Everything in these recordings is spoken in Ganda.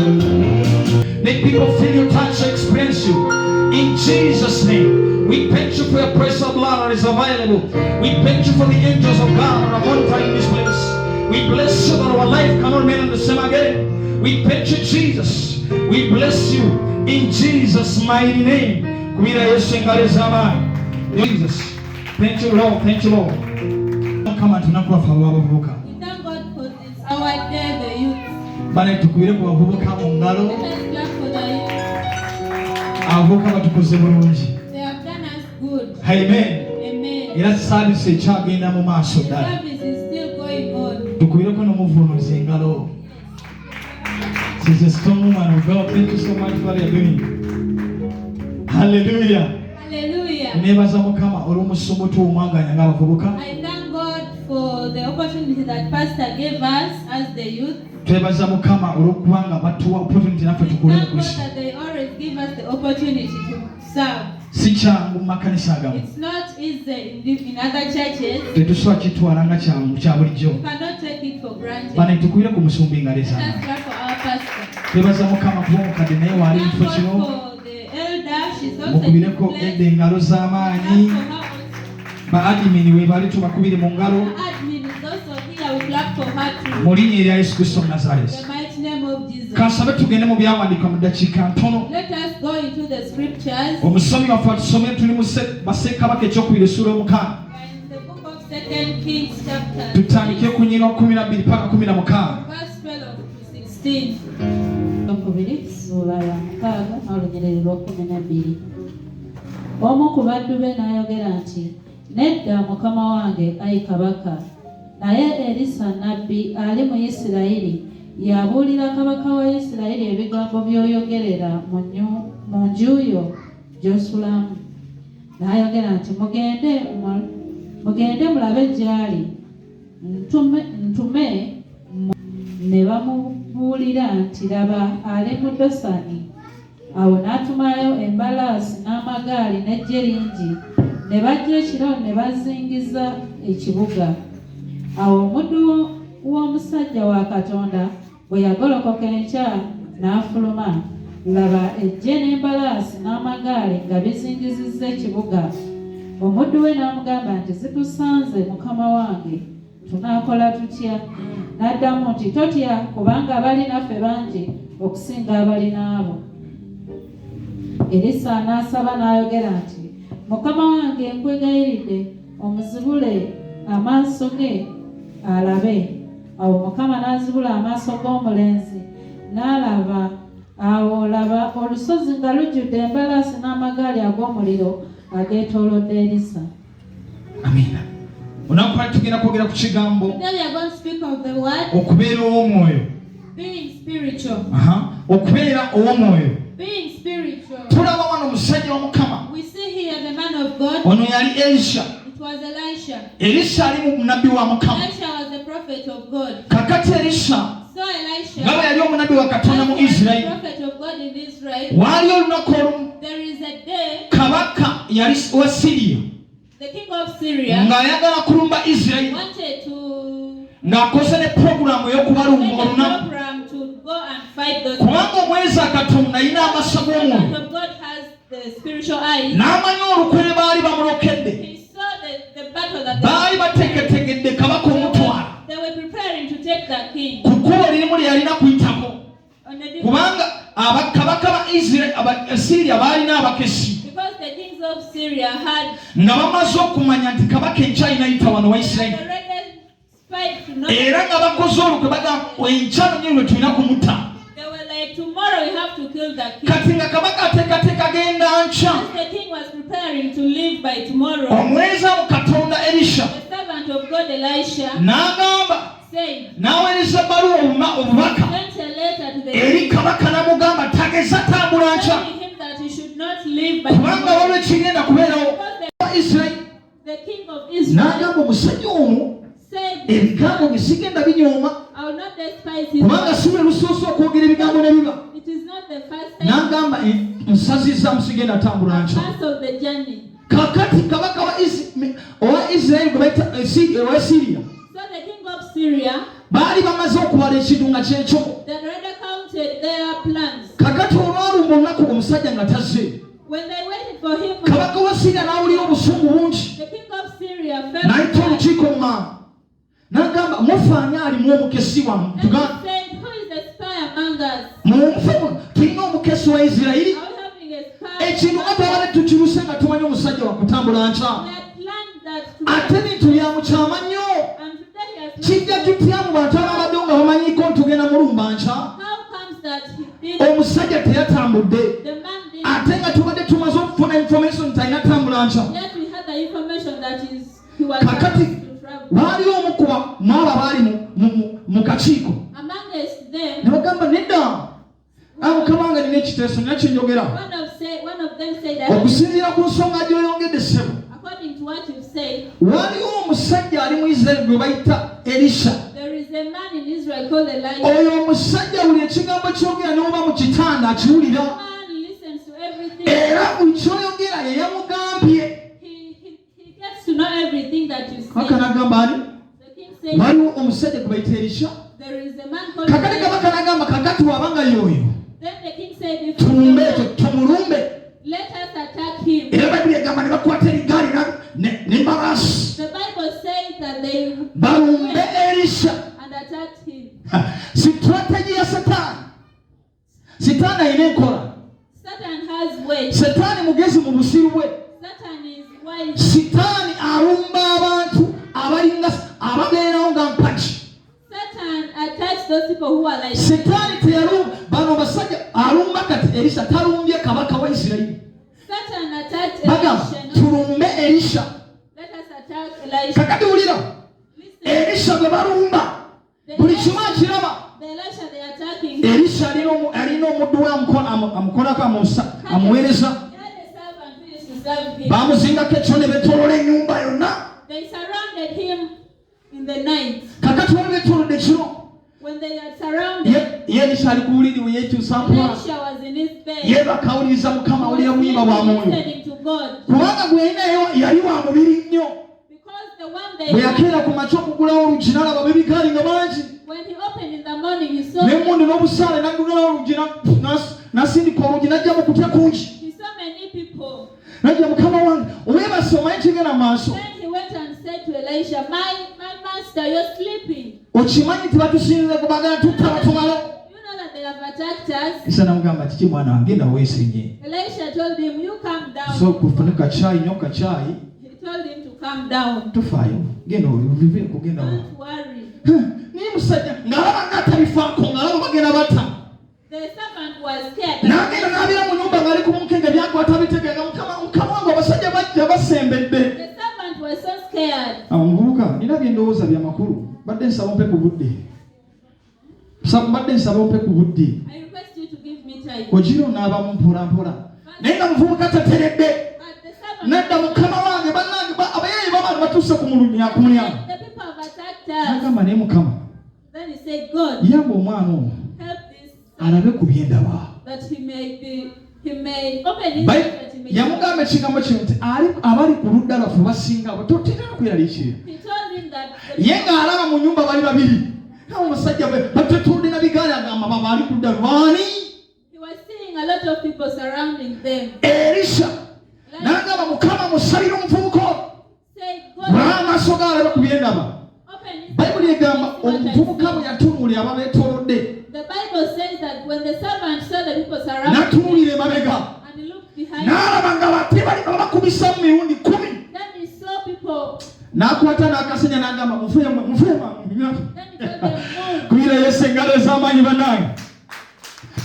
Make people feel your touch, experience you. In Jesus' name, we thank you for your precious blood that is available. We thank you for the angels of God that are monitoring this place. We bless you that our life cannot remain the same again. We thank you, Jesus. We bless you in Jesus' mighty name. Kubira Yesu engalo ez'amaanyi. Jesus. Thank you, Lord. Thank you, Lord. Mukama tunaku lwaffe olw'abavubuka. We thank God for this, our day, the youth. Bane tukubire ku bavubuka mu ngalo. Let us clap for the youth. Abavubuka batukoze bulungi. They have done us good. Amen. Amen. Era service ekyagenda mu maaso The ddala. service is still going on. Tukubireko n'omuvuunuzi engalo. She's a strong woman of God. Thank you so much for what you're doing. Hallelujah. Hallelujah. Neebaza Mukama olw'omusumba omwaganya ng'abavubuka. I thank God for the opportunity that Pastor gave us as the youth. Twebaza Mukama olw'okubanga batuwa opportunity naffe We tukule mu thank God Kristo. that they always give us the opportunity to serve. Si kyangu mu makanisa agamu. It's not easy in other churches. Tetusobola kitwala nga kyangu kya bulijjo. We cannot take it for granted. Bane tukubire ku musumba engalo Let us ez'amaanyi. clap for our pastor. Twebaza Mukama kuba omukadde naye waali mu Thank kifo God kino. for the elder. She's also in Mukubireko this edda place. engalo z'amaanyi. Clap for her also. Ba admin weebali tubakubire mu ngalo. The admin is also here. We clap for her too. Mu linnya erya Yesu Kristo mu Nazareti. The mighty name of Jesus. Kansabe tugende mu byawandiikwa mu ddakiika ntono. Let us go into the scriptures. Omusomi waffe atusomere tuli mu Bassekabaka ekyokubiri essuula omukaaga. We are in the book of Second Kings chapter Tutandike ku nnyina 12 paka 16. Verse 12 to 16. Okubiri ssuula ya 6 n'olunyiriri lwa 12. Omu ku baddu be n'ayogera nti, "Nedda mukama wange, ayi kabaka, naye Erisa nnabbi ali mu Isirayiri yabuulira kabaka wa Isirayiri ebigambo by'oyogerera mu nju yo gy'osulamu." N'ayogera nti, "Mugende mulabe gy'ali, ntume." Ne bamubuulira nti, "Laba ali mu Dosani." Awo n'atumayo embalaasi n'amagaali n'eggye lingi, ne bajja ekiro ne bazingiza ekibuga. Awo omuddu w'omusajja wa Katonda bwe yagolokoka enkya n'afuluma, laba eggye n'embalaasi n'amagaali nga bizingizizza ekibuga. Omuddu we n'amugamba nti, "Zitusanze mukama wange, tunaakola tutya?" N'addamu nti, "Totya, kubanga abali naffe bangi okusinga abali n'abo." Erisa n'asaba n'ayogera nti, "Mukama wange, nkwegayiridde omuzibule amaaso ge alabe." Awo Mukama n'azibula amaaso g'omulenzi n'alaba. Awo laba olusozi nga lujjudde embalaasi n'amagaali ag'omuliro ageetoolodde Erisa. Amiina. Olunaku lwali tugenda kwogera ku kigambo Today we are going to speak of the word okubeera ow'omwoyo. Being spiritual. Aha. Okubeera ow'omwoyo. Being spiritual. Tulaba wano omusajja wa Mukama. We see here the man of God. Ono yali Elisha. It was Elisha. Elisha ali mu nabbi wa Mukama. Elisha was the prophet of God. Kakati Elisha So Elisha, nga bwe yali omunabbi wa Katonda mu as he was the Isirayiri, prophet of God in Israel, waaliyo olunaku olumu there is a day kabaka yali wa Siriya the king of Syria ng'ayagala kulumba Isirayiri wanted to ng'akoze ne puroguramu ey'okubalumba make a olunaku program to go and fight those. kubanga omwezi Katonda alina amaaso The g'omwoyo man of God has the spiritual eyes. n'amanya olukwe baali bamulokedde. He saw the battle that Baali bategetegedde kabaka omutwala they were preparing to take the king ku kkubo lirimu lye yalina kuyitako on a different kubanga abakabaka ba Isira- aba Siriya baalina abakesi because the kings of Syria had nga bamaze okumanya nti kabaka enkya alina yita wano wa Isirayiri already spied to know. era nga bakoze olukwe bagamba enkya nonyini lwe tulina kumutta. They were like, "Tomorrow we have to kill the king." Kati nga kabaka ateekateeka genda nkya, As the king was preparing to leave by tomorrow, omuweereza mu Katonda Erisha the servant of God Elisha n'agamba said, n'aweereza ebbaluwa obuma- obubaka sent a letter to the eri king kabaka n'amugamba. ekigenda kubeerawo. Because Wa Isirayiri the king of Israel n'agamba omusajja ono said, ebigambo bye sigenda binyooma I will not despise his kubanga si lwe lusoose okwogera ebigambo ne biba. It is not the first time N'agamba nsazizza sigenda tambula nkya. part of the journey. Kakati kabaka wa owa Isirayiri gwe bayita owa Siriya So the king of Syria, baali bamaze okubala ekintu nga kyekyo. they had already counted their plans. Kakati olwalumba olunaku omusajja nga tazze, When they waited for him, kabaka wa Siriya n'awulira obusungu bungi the king of Syria felt n'ayita bad. olukiiko mu mangu n'agamba mufaanye alimu omukesi wammwe And he said, Who is the spy among us? mumufe tulina omukesi wa Isirayiri. Are we having a spy? Ekintu nga twabadde tukiruse nga tumanyi omusajja wakutambula nkya, We had planned that ate today. ebintu byamukyama nnyo. And today he has not. Kijja kitya mu bantu ababaddewo nga bamanyiiko nti tugenda mulumba nkya? How comes that he did? Omusajja teyatambudde, The man did. ate nga tubadde tumaze okufuna information nti alina tambula nkya. Yet we had the information that he was Kakati supposed to travel. waaliwo omu ku mu abo abaali mu kakiiko Among us ne them, bagamba nedda, mukama wange nina ekiteeso nina kyenjogera. one of them said that Okusinziira ku nsonga gy'oyongedde ssebo, according to what you've said, waliwo omusajja ali mu Isirayiri gwe bayita Erisha. there is a man in Israel called Elijah. Oyo omusajja buli ekigambo kyogera n'oba mu kitanda akiwulira, The man listens to everything. era buli kyoyogera ye yamugambye. He gets to know everything that you Kabaka say. n'agamba ani? The king said, Waliwo omusajja gwe bayita Erisha. there is a man called Kakati Elijah. kabaka n'agamba kakati wabanga y'oyo, Then the king said, if tulumbe you ekyo tumulumbe. let us attack him. Era Bayibuli egamba ne bakwata ebigaali n'embalaasi The Bible says that they balumbe Erisha. and attacked him. Strategy ya Setaani. Setaani alina enkola. Satan has ways. Setaani mugezi mu busiru bwe. Satan is wise. Sitaani alumba abantu abalinga ababeerawo nga mpagi. Satan attacks those people who are like Setaani teyalumba bano basajja, alumba kati Erisha, talumbye kabaka wa Isirayiri. Satan attacked Bagamba Elisha. No, tulumbe Erisha. let us attack Elisha. Kakati wulira, Listen, Erisha gwe balumba buli kimu akiraba. the Elisha they are attacking. Erisha alina omuddu we amukolako amuweereza. He had a servant who used to serve him. Bamuzingako ekyo ne beetooloola ennyumba yonna. They surrounded him in the night. Kakati wali beetoolodde ekiro, When they had surrounded, ye Erisha ali ku buliri bwe yeekyusa mpola, Elisha was in his bed. yeebaka awuliriza Mukama, He awulira was buyimba bwa mwoyo, listening to God. kubanga gwe yalinayo yali wa mubiri nnyo. Because the one they Bwe yakeera ku makya okugulawo oluggi n'alaba b'ebigaali nga bangi, when he opened in the morning, he saw n'emmundu n'obusaale, n'aggulawo oluggi n'asindika oluggi n'ajja mu kutya kungi, he saw many people. n'ajja mukama wange weebase omanyi kigenda maaso. Then he went and said to Elisha, My master, you're sleeping. Okimanyi nti batusinze kubagala tutta batumala. You know that they have attacked us. Isa namugamba kiki mwana wange genda weesenye. Elisha told him, You calm down. So kufune kacyayi nyo kacyayi. He told him to calm down. Tofaayo genda obive kugenda wa. Don't worry. Naye musajja ng'alaba nga atabifaako ng'alaba bagenda batta. The servant was scared. N'agenda n'abeera mu nnyumba ng'ali ku bunkenke byakwata bitegeera mukama wange abasajja bajja basembedde. The servant was so scared. Awo muvubuka nina bye ndowooza bya makulu badde nsaba ompe ku budde. Mbadde nsaba ompe ku budde. I request you to give me time. Ogira onaabamu mpola mpola. Naye nga muvubuka tateredde. But the servant, Nedda mukama wange bannange abayaye b'abantu batuuse ku mulyango. the people have attacked us. N'agamba naye mukama Then he said, God, yamba omwana ono help this alabe ku byendaba. that he may open his eyes that he may Yamugamba ekigambo kino nti abali ku ludda lwaffe basinga abo totera kweraliikirira. He told him that Ye ng'alaba mu nnyumba bali babiri. Awo omusajja bwe batetudde na bigaali agamba baba ali ku ludda lwani? he was seeing a lot of people surrounding them. Erisha n'agamba mukama musabire omuvubuka ono. Said, God, Bw'alaba amaaso ge alaba ku byendaba. open his Bayibuli egamba omuvubuka bwe yatunuulira ababeetoolodde The Bible says that when the servant saw the people surrounding n'atunuulira emabega and he looked behind, n'alaba nga bate bali nga bakubisa mu mirundi 10. then he saw people. N'akwata n'akasenya n'agamba mufe mufe. Then he told them, move. Kubira Yesu engalo ez'amaanyi bannange.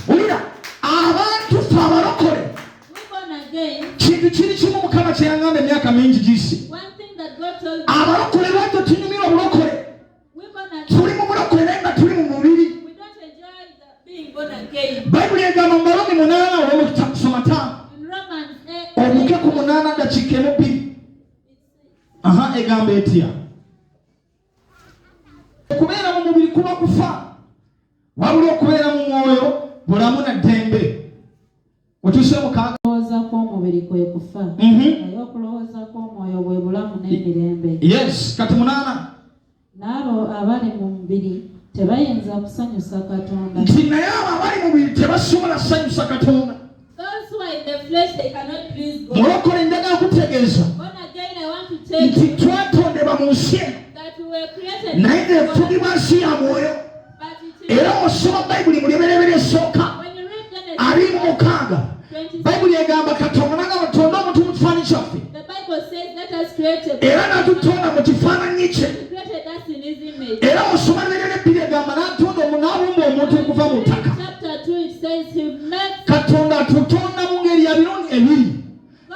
Wulira abantu ffe abalokole We born again. kintu kiri kimu Mukama kye yaŋŋamba emyaka mingi giyise. One thing that God told me, Abalokole lwaki tunyumirwa obulokole? we born again. Tuli mu bulokole naye nga tuli mu mubiri. We don't enjoy the being born again. Bayibuli egamba mu Barumi 8 olw'okusoma 5 In Romans 8, omuke ku 8 Egamba etya? Okubeera mu mubiri kuba kufa, wabula okubeera mu mwoyo bulamu na ddembe. Otuuse mukaaga. Okulowooza kw'omubiri kwe kufa, naye okulowooza kw'omwoyo bwe bulamu n'emirembe. Yes, kati 8. N'abo abali mu mubiri tebayinza kusanyusa Katonda. Nti naye abo abali mu mubiri tebasobola kusanyusa Katonda. Those who are in the flesh, they cannot please God. Mulokole, njagala kutegeeza Born again, I want to tell nti you twatondebwa mu nsi eno, that we were created naye by God, ng'efugibwa nsi ya mwoyo. but it is Era osoma Bayibuli mu Lubereberye esooka when you read Genesis 26, 26, Bayibuli egamba Katonda nagamba tonda omuntu mu kifaananyi kyaffe, the Bible says, "Let us create a era n'atutonda mu kifaananyi kye. He created us in His image. Era osoma Lubereberye 2, egamba n'atonda n'abumba omuntu okuva mu ttaka. Chapter 2, it says He makes Katonda atutonda mu ngeri ya mirundi ebiri,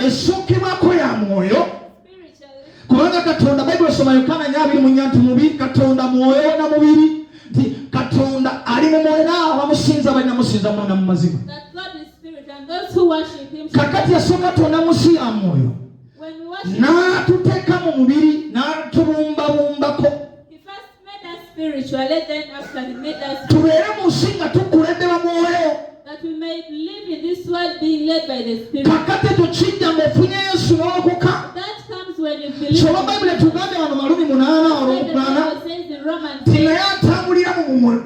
esookebwako ya mwoyo, spiritually. kubanga Katonda, Bayibuli osoma Yokaana 4:24 nti mubiri, Katonda mwoyo na mubiri, nti Katonda ali mu mwoyo, n'abo abamusinza balina musinza mwoyo na mu mazima. That God is spirit, and those who worship Him shall- Kakati yasooka tonda mu nsi ya mwoyo, when we worship n'atuteeka mu mubiri, n'atubumbabumbako, He first made us spiritually, then after He made us tubeere mu nsi nga tukulemberwa mwoyo. That we may live in this world being led by the Spirit. Kakati ekyo kijja ng'ofunye Yesu n'olokoka. That comes when you believe. Kyoba Bayibuli etugambye wano Malumi 8 When the 8 Bible says in Romans nti naye atambulira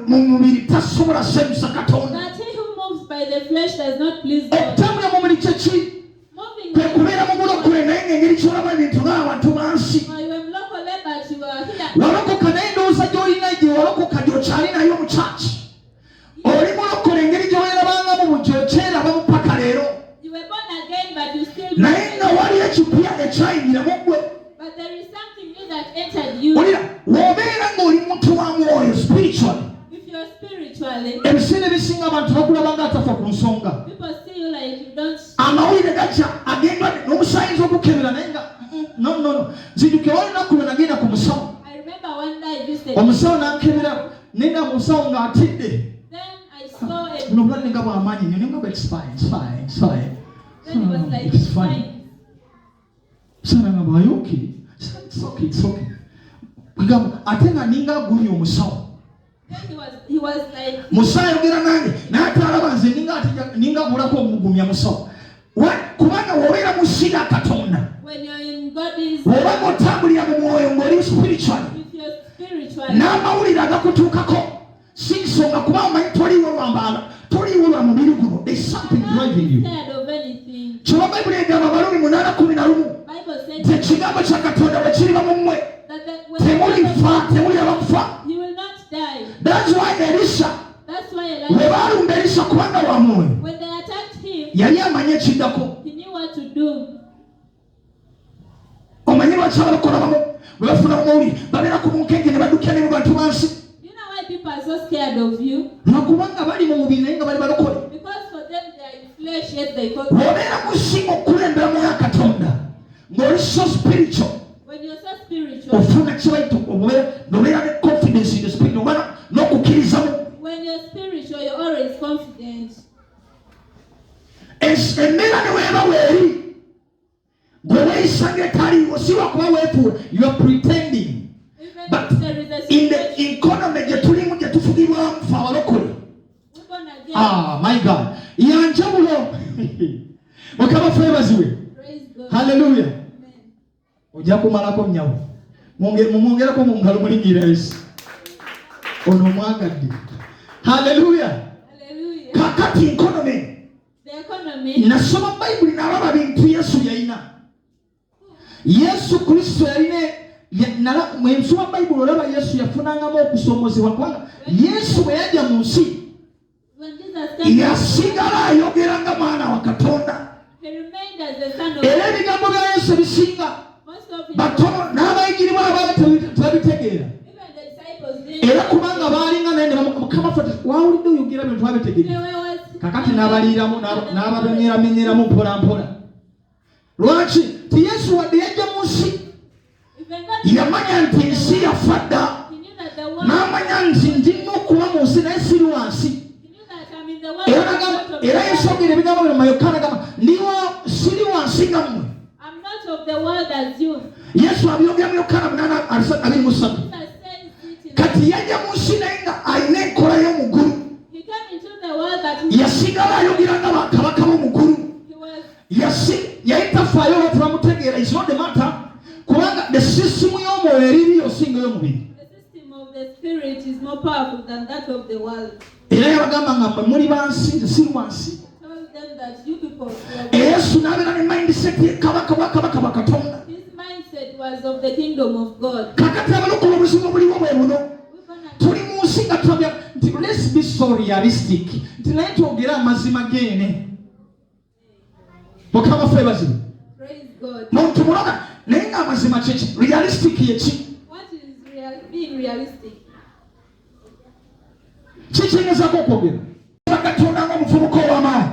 mu mubiri tasobola kusanyusa Katonda. That he who moves by the flesh does not please God. Okutambulira mu mubiri kyeki? Moving Kwe kubeera mu bulokole, naye ng'engeri kyolaba ebintu ng'abantu bansi. Or you are mulokole, but you are here. Walokoka, naye endowooza gy'olina gye walokoka gy'okyali nayo mu kyaki. Oli mulokole, engeri gy'oyerabangamu gy'okyerabamu paka leero, You were born again, but you still. Naye nga wali ekipya ekyayingiramu ggwe. But there is something new that entered you. Olira w'obeera ng'oli muntu wa mwoyo, spiritual, If you're spiritually, ebiseera ebisinga abantu bakulaba nga atafa ku nsonga. People see you like you don't. Amawulire gajja agenda n'omusaayinza okukebera, naye nga no, no, no. Nzijuke wali olunaku lwe nagenda ku musawo, I remember one day I visited. Omusawo nankebera, nenda musawo ng'atidde. Then I saw a. Buno obulwadde nga bwamaanyi nnyo, nenga it's fine, it's fine, it's fine. Then he was like, It's fine. "Fine." Musawo nagamba, "Are you okay?" "It's okay, it's okay." Kugamba ate nga ninga agumya omusawo. Then he was like, Musawo ayogera nange naye ate alaba nze ninga ninga abulako omugumya musawo. Kubanga wobeera mu nsi ya Katonda, when you're in God's, bw'oba ng'otambulira mu mwoyo ng'oli spiritual, if you're spiritual, n'amawulire agakutuukako si nsonga, kuba omanyi toliiwo lwambaala, toliiwo lwa mubiri guno. There's something you're not driving you. scared of anything. Kyoba Bayibuli egamba Balumi 8:11 Bible says nti ekigambo kya Katonda bwe kiriba mu mmwe, that when temulifa, temuliraba kufa. you will not die. That's why Erisa, That's why bwe Elijah, baalumba Erisa, kubanga wa mwoyo, when they attacked him, yali amanyi ekiddako. He knew what to do. Omanyi lwaki abalokole abamu bwe bafuna mawulire babeera ku bunkenke ne baddukira ne mu bantu bansi? You know why people are so scared of you? Lwakubanga bali mu mubiri naye nga bali balokole. Because for them they are in flesh, yet they call. Bw'obeera mu nsi ng'okulembera mwoyo Katonda ng'oli so spiritual, When you're so spiritual, ofuna kibayita nobeera ne confidence in the spirit, oba n'okukkirizamu. When you're spiritual, you're always confident. Embeera ne weeba weeri, gwe weeyisa ng'etaliiwo, si lwakuba weefuula, you are pretending, Even but if there is a in the situation, economy gye tulimu, gye tufugibwamu fe abalokole, we're born again. Ah, my God, yanjawulo. Mukama feebazibwe. Praise God. Haleluya. Amen. Ojja kumalako nyawo. Mumwongereko mu ngalo, mulinnyira Yesu ono omwagadde. Haleluya. Hallelujah. Kakati economy, The economy, nasoma Bayibuli nalaba bintu Yesu yalina, Yesu Kristo yalina mwensoma Bayibuli olaba Yesu yafunangamu okusomozebwa, kubanga Yesu bwe yajja mu nsi, when Jesus came, yasigala ayogera nga mwana wa Katonda. He remained as the Son of Era ebigambo bya Yesu ebisinga, Most of his batono n'abayigirizwa abaali tebabitegeera. Even the disciples didn't. Era kubanga baalinga naye ne Mukama ffe wawulidde oyogera bintu They twabitegeera. were was- Kakati n'abaliiramu n'abamenyeramenyeramu mpola mpola. Lwaki ti Yesu wadde yajja mu nsi, Even though yamanya nti ensi yafa dda, he knew that the world, n'amanya nti ndina okuba mu nsi naye siri wansi. He knew that I'm in the world. Era I'm nagamba not of era the Yesu world. ogera ebigambo bino mu Yokaana, gamba ndiwa siri wansi nga mmwe. I'm I'm not of the world as you. Yesu abyogera mu Yokaana 8:23. Jesus says it in Kati yajja mu nsi naye nga alina enkola y'omu ggulu. He came into the world but he, Yasigala ayogera nga bakabaka b'omu ggulu. he was Yali tafaayo oba tebamutegeera, is not the matter, kubanga the system y'omwoyo eriri osinga ey'omubiri. the system of the spirit is more powerful than that of the world. Era yabagamba nga mmwe muli bansi, nze siri wansi. He told them that you people were- Yesu n'abeera ne mindset ye kabaka bwa kabaka bwa Katonda. his mindset was of the kingdom of God. Kakati abalokole obuzibu obuliwo bwe buno. We're gonna Tuli mu nsi nga tulabya nti let's be so realistic, nti naye twogere amazima geene. Mukama ffe bazibu. praise God. Muntu muloga naye ng'amazima kyeki? Realistic yeki? What is real, being realistic? Kikyengezaako okwogera. Katonda ng'omuvubuka ow'amaanyi,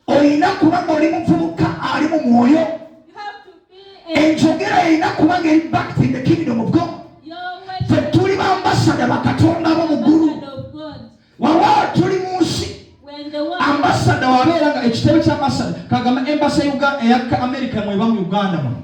olina kuba ng'oli muvubuka ali mu mwoyo. You have to be a, Enjogera erina kuba ng'eri backed in the kingdom of God. your way Ffe tuli bambasada ba Katonda ab'omu ggulu. ambassador of God. Wawa tuli mu nsi. When the world Ambasada wabeera nga ekitebe kya ambasada kagamba embassy eya America mweba mu Uganda muno.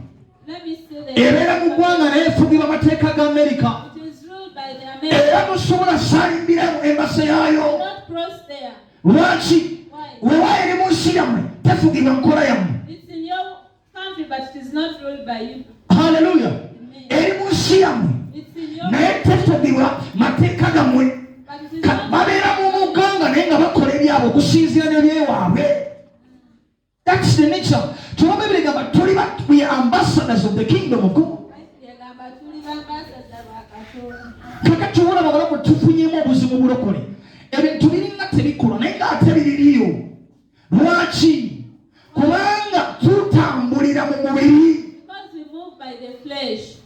let me say the Ebeera mu ggwanga naye efugibwa amateeka ga America. it is ruled by the Americans. Era tosobola saalimbira mu embassy yaayo. Not cross there. Lwaki? Why? Wewa eri mu nsi yammwe tefugibwa nkola yammwe. It's in your country, but it is not ruled by you. Haleluya. Amen. Eri mu nsi yammwe It's in your naye tefugibwa mateeka gammwe. but it is not Babeera mu muganga naye nga bakola ebyabwe okusinziira n'ebyewaabwe. That's the nature. Kyova Bayibuli egamba tuli we are ambassadors of the kingdom of God. Yagamba tuli bambasada ba Katonda. Kakati olaba abalamu tufunyemu obuzibu bulokole. Ebintu biringa tebikola naye ng'ate biririyo. Lwaki? Kubanga tutambulira mu mubiri. Because we move by the flesh.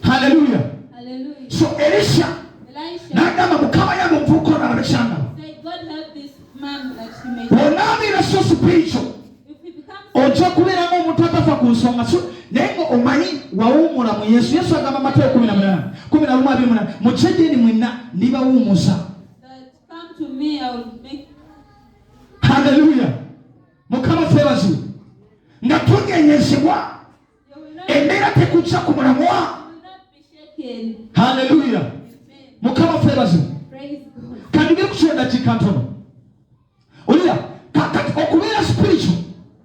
Haleluya. Hallelujah. So Elisha Elisha n'agamba Mukama yange omuvubuka ono alabe kyangamba. said, God help this man that he may. Bw'onaabeera so spiritual, If he becomes ojja kubeera ng'omuntu atafa ku nsonga so naye nga omanyi wawummula mu Yesu. Yesu agamba Matayo 18, 11:28, mujje gye ndi mwenna ndibawummuza. that come to me, I will make Haleluya. Mukama ffe bazibu. Nga tunyenyezebwa, you will not, embeera tekujja ku mulamwa. you will not be shaken. Haleluya. Amen. Mukama ffe bazibu. Praise God. Kandigere ku kino ddakiika ntono. Olira, kakati okubeera spiritual,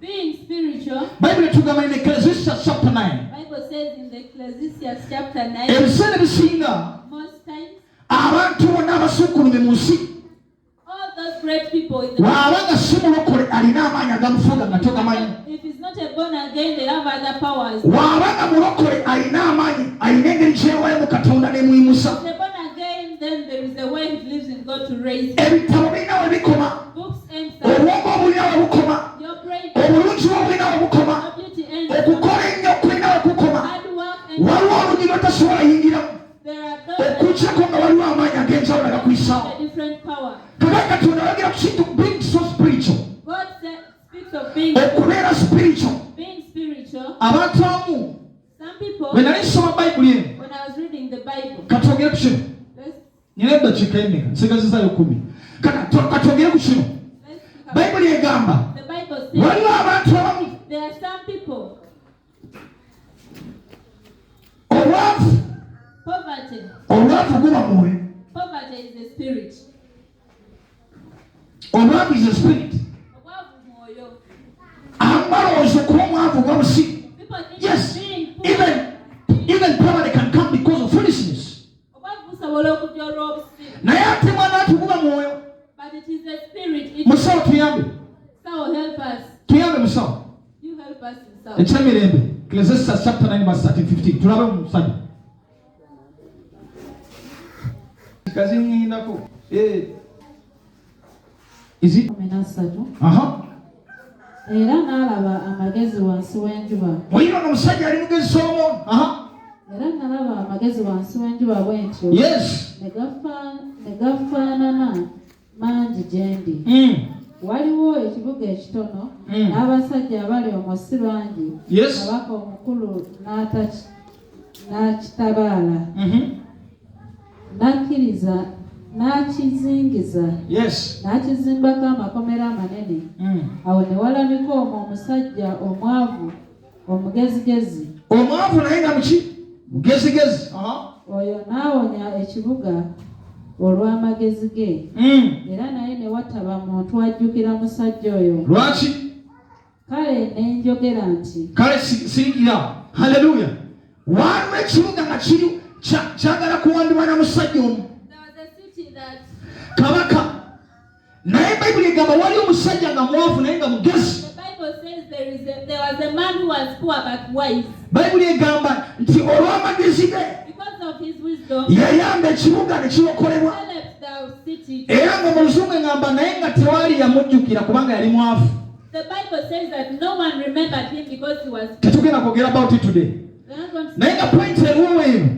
Being spiritual, Bayibuli etugamba in Ecclesiastes chapter 9. Bible says in the Ecclesiastes chapter 9, Ebiseera ebisinga most times abantu bonna abasukkulumye mu nsi all those great people in the bw'aba nga si mulokole alina amaanyi agamufuga nga togamanyi. if it's not a born again, they have other powers. Bw'aba nga mulokole alina amaanyi, alina engeri gyewayo mu Katonda n'emuyimusa. If they're born again, then there is a way he believes in God to raise him. Ebitabo birina we bikoma, Books end somewhere. obwongo obulina we bukoma, Your brain, obulungi bwe bulina we bukoma, your beauty ends. okukola ennyo kulina we kukoma. Hard work ends. Waliwo oluggi lw'otasobola yingiramu There are those that okuggyako nga waliwo amaanyi ag'enjawulo agakuyisaawo. have a different power. Kakati Katonda ayogera ku kintu being so spiritual, God said, speaks of being, okubeera spiritual. being spiritual. Abantu abamu Some people, bwe nali nsoma Bayibuli eno, when I was reading the Bible, katwogere ku kino. let's, Nina eddakiika emmeka? Nsigazizaayo 10. Katwogere ku kino. let's speak about Bayibuli egamba the Bible says waliwo abantu abamu there are some people, obwavu, poverty, obwavu guba mwoyo. poverty is a spirit. Obwavu is a spirit. Obwavu mwoyo. Abamu balowooza okuba omwavu oba busiru. People think Yes, being poor, even poverty can come because of foolishness. obwavu busobola okujja olw'obusiru. Naye ate mwana ati guba mwoyo. But it is a spirit. It Musawo tuyambe, Musawo help us. tuyambe musawo. You help us, Musawo. Ekyemirembe, Ecclesiastes chapter 9 verse 13, 15. Tulabe mu musajja. Kazi ŋŋendako. Is it? 13. Aha. Era n'alaba amagezi wansi w'enjuba. Muyiro ono omusajja ali mugezi Solomon. Aha. Era n'alaba amagezi wansi w'enjuba bwe ntyo. Yes. Ne gafaanana mangi gye ndi. Waliwo ekibuga ekitono n'abasajja abali omwo si bangi. Yes. Kabaka omukulu n'akitabaala. N'akkiriza N'akizingiza. Yes. N'akizimbako amakomera amanene. Awo ne walabika omwo omusajja omwavu omugezigezi. Omwavu naye nga muki? Mugezigezi. Oyo n'awonya ekibuga olw'amagezi ge. Era naye ne wataba muntu ajjukira musajja oyo. Lwaki? Kale ne njogera nti. Kale sirikira. Haleluya. Waliwo ekibuga nga kiri kyagala kuwambibwa na musajja omu. Kabaka. Naye Bayibuli egamba wali omusajja nga mwavu naye nga mugezi. Bayibuli egamba nti olw'amagezi ge yayamba ekibuga ne kirokolebwa. Era nga mu luzungu egamba naye nga tewali yamujjukira kubanga yali mwavu. Tetugenda kwogera about it today. Naye nga point eriwo eno.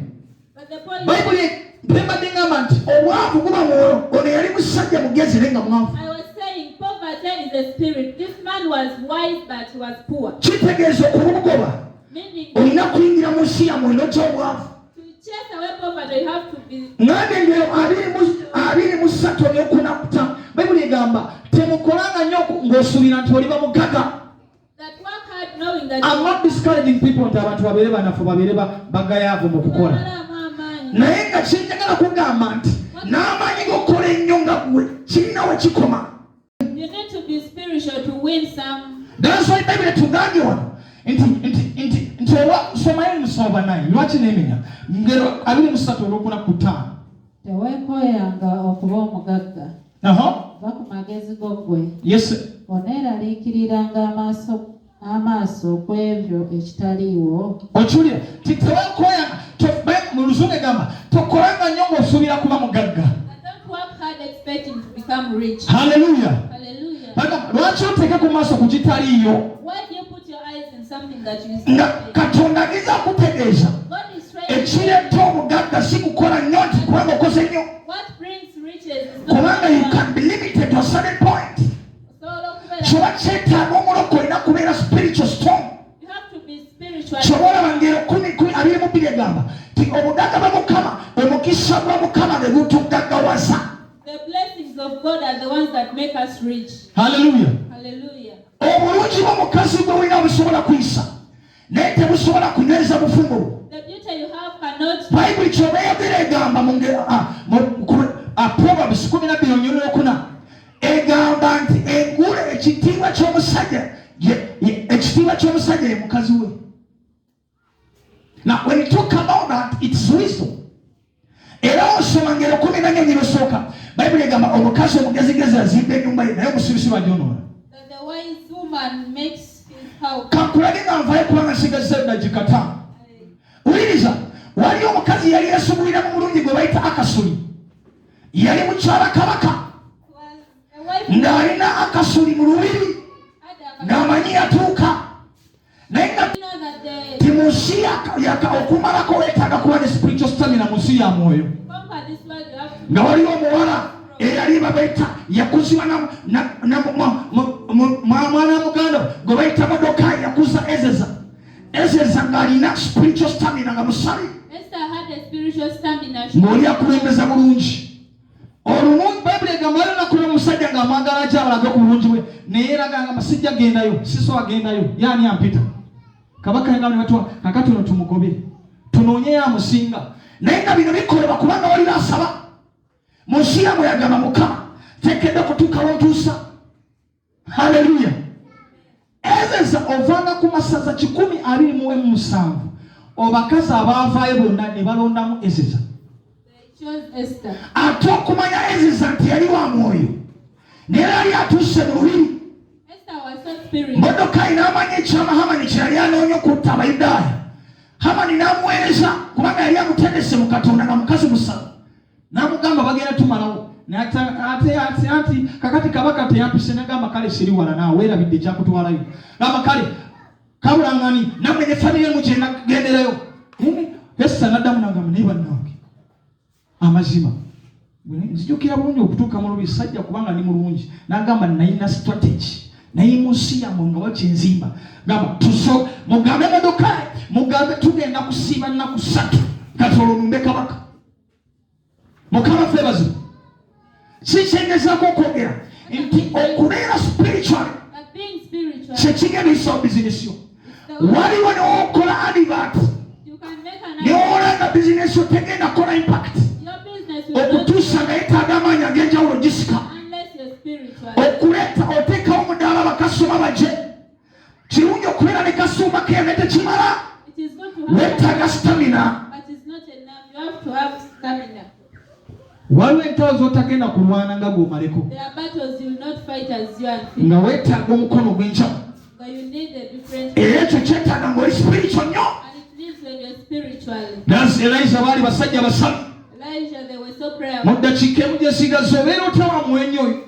Bayibuli mpembadde ngamba nti obwavu guba mwoyo. Ono yali musajja mugezi naye nga mwavu. Kitegeeza okumugoba olina kuyingira mu nsi yammwe n'ojja obwavu. Ngambye engero 23 olwokuna Bayibuli egamba temukolanga nnyo ng'osuubira nti oliba mugagga. I'm not discouraging people nti abantu babeere banafu babeere bagayaavu mu kukola, naye nga kyenjagala kugamba nti n'amaanyi g'okukola ennyo nga ggwe kirina we kikoma. You need to be spiritual to win some. That's why Bible etugambye wano nti nti nti nti owa somayo musomo banaye lwaki nemenya ngero 23 olwokuna ku ttaano. Teweekooyanga okuba omugagga. Va ku magezi go ggwe. Yes. Oneeraliikiriranga amaaso ku ebyo ekitaliiwo. Okiwulira nti teweekooyanga mu luzungu egamba tokolanga nnyo ng'osuubira kuba mugagga. Hallelujah. Lwaki oteeke ku maaso ku kitaliiyo? Nga Katonda ageza kutegeeza ekireeta obugagga si kukola nnyo nti kubanga okoze nnyo, kubanga you can be limited to a certain point. Kyoba kyetaaga omulokko olina kubeera spiritual strong. Kyoba olaba ngero 10:22 egamba nti obugagga bwa Mukama, omukisa gwa Mukama ne gutugaggawaza. The blessings of God are the ones that make us rich. Hallelujah. Hallelujah. Obulungi bw'omukazi gwe olina busobola kuyisa naye tebusobola kunyweza bufumbo bwo. The beauty you have cannot. Bayibuli kyoba eyogera egamba mu Proverbs 12:4 egamba nti engule ekitiibwa ky'omusajja ekitiibwa ky'omusajja ye mukazi we. Now when you talk about that, it's wisdom. Era osoma ngero 14 osooka Bayibuli egamba omukazi omugezigezi azimba ennyumba ye naye omusirusiru agyonoona. The wise woman makes his house. Kankulage nga nvayo kubanga nsigazza eddakiika 5. Wuliriza, wali omukazi yali yasubulira mu bulungi gwe bayita Akasuli. Yali mukyala kabaka ng'alina Akasuli mu lubiri ng'amanyi yatuuka naye nga ti mu nsi okumalako weetaaga kuba ne spiritual stamina mu nsi ya mwoyo. Nga waliwo omuwala eyali babayita yakuzibwa mwana muganda gwe bayita Modokayi yakuza Ezeza. Ezeza ng'alina spiritual stamina nga musabi. Ng'oli akulembeza bulungi. Olumu Bayibuli egamba waliwo olunaku lw'omusajja ng'amwagala ajja abalage ku bulungi bwe, naye era agamba sijja gendayo, sisobola gendayo, ye ani ampita? Kabaka yagamba ne batwala, kaakati ono tumugobe, tunoonyeyo amusinga. Naye nga bino bikolebwa kubanga waliwo asaba. Mu nsi yammwe yagamba Mukama, nteekeddwa okutuuka wontuusa. Haleluya. Ezeza ovanga ku masaza 127 obakazi abaavaayo bonna ne balondamu Ezeza. Ate okumanya Ezeza nti yali wa mwoyo naye yali atuuse mu lubiri. Modokayi n'amanya ekyama Hamani kye yali anoonya okutta Abayudaaya. Hamani n'amuweereza kubanga yali amutendese mu Katonda nga mukazi musawo. N'amugamba bagenda tumalawo. Ate ate anti kakati kabaka teyampise n'agamba kale siri wala naawe weerabidde ekyakutwalayo. Gamba kale kabulangani nammwe ne famire mugenda genderayo. Esita n'addamu n'agamba naye bannange amazima nzijukira bulungi okutuuka mu lubiri sajja kubanga ndi mulungi. N'agamba nalina strategy naye mu nsi yammwe nga wakinzimba. Gamba tuso mugambe Modokayi mugambe tugenda kusiiba nnaku 3 kati olwo lumbe kabaka. Mukama ffe bazima. Kikyengezaako okwogera nti okubeera spiritual But being spiritual, kyekigebisawo bizinesi yo. the only- Waliwo newokola advert, you can make an newolanga bizinesi yo tegenda kukola impact Your business will not okutuusa nga yetaaga amaanyi ag'enjawulo gisika unless you're spiritual. Okuleeta oteekawo omudaala, bakasoma baje. Kirungi okubeera ne kasumba keyo naye tekimala. It is good to have, Weetaaga stamina. But it's not enough. You have to have stamina. Waliwo entalo z'otagenda kulwana nga gw'omaleko, There are battles you will not fight as you and fit, nga weetaaga omukono ogw'enjawulo. But you need a different. Era ekyo kyetaaga ng'oli spiritual nnyo. And it needs when you're spiritual. Elisa baali basajja basabi. Elijah, they were so Mu prayerful. ddakiika emu gyesigaza obeera otawa mwenyo oyo.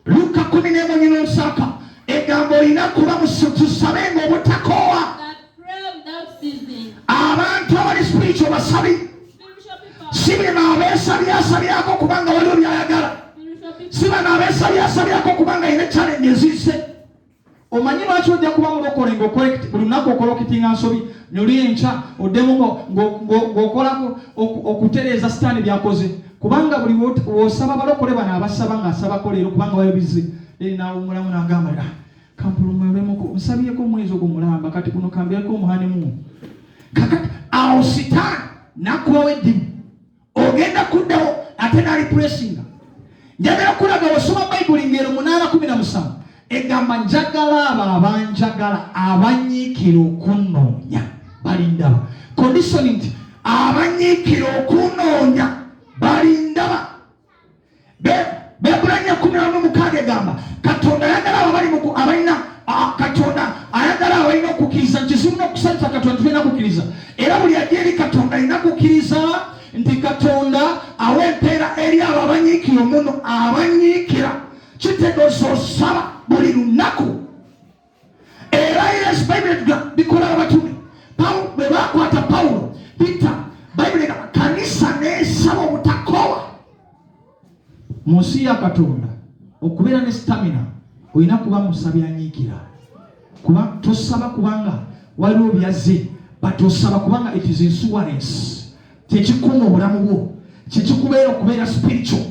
Luka 11 n'osaaka egamba olina kuba tusabe nga obutakoowa. That pray without ceasing. Abantu abali spiritual basabi. Spiritual people, Si bino abeesabyasabyako kubanga waliwo byayagala. Spiritual people, Si bano abeesabyasabyako kubanga alina challenge ezizze. Omanyi lwaki ojja kuba mulokole buli lunaku ocorrectinga nsobi noli enkya oddemu ng'okolako okutereeza sitaani byakoze, kubanga buli w'osaba balokole bano abasaba ng'asabako leero kubanga waliwo bizze then nawumulamu n'agamba, "Ah, kampulumulemu nsabyeko omwezi ogwo mulamba, kati guno kambyeko omuhanimu." Kakati awo sitaani nakubawo eddimu, ogenda kuddawo ate nalipuresinga. Njagala kulaga, osoma Bayibuli ngero 8:17 egamba, "Njagala abo abanjagala, abanyiikira okunoonya balindaba." Condition nti abanyiikira okunoonya balindaba. Bebbulaniya 16 egamba Katonda ayagala abo abali abalina Katonda ayagala abo balina okukkiriza. Kizibu n'okusanyusa Katonda, tulina kukkiriza, era buli ajja eri Katonda alina kukkiriza nti Katonda awa empeera eri abo abanyiikira omuno. Abanyiikira kitegeeza osaba buli lunaku. Era Yesu, Bayibuli etuga bikola abatume bwe bakwata Pawulo, Peter, Bayibuli egamba kanisa n'esaba obutakoowa. Mu nsi ya Katonda okubeera ne stamina olina kuba musabi anyiikira, kuba tosaba kubanga waliwo byazze, but osaba kubanga it is insurance, kyekikuuma obulamu bwo, kyekikubeera okubeera spiritual.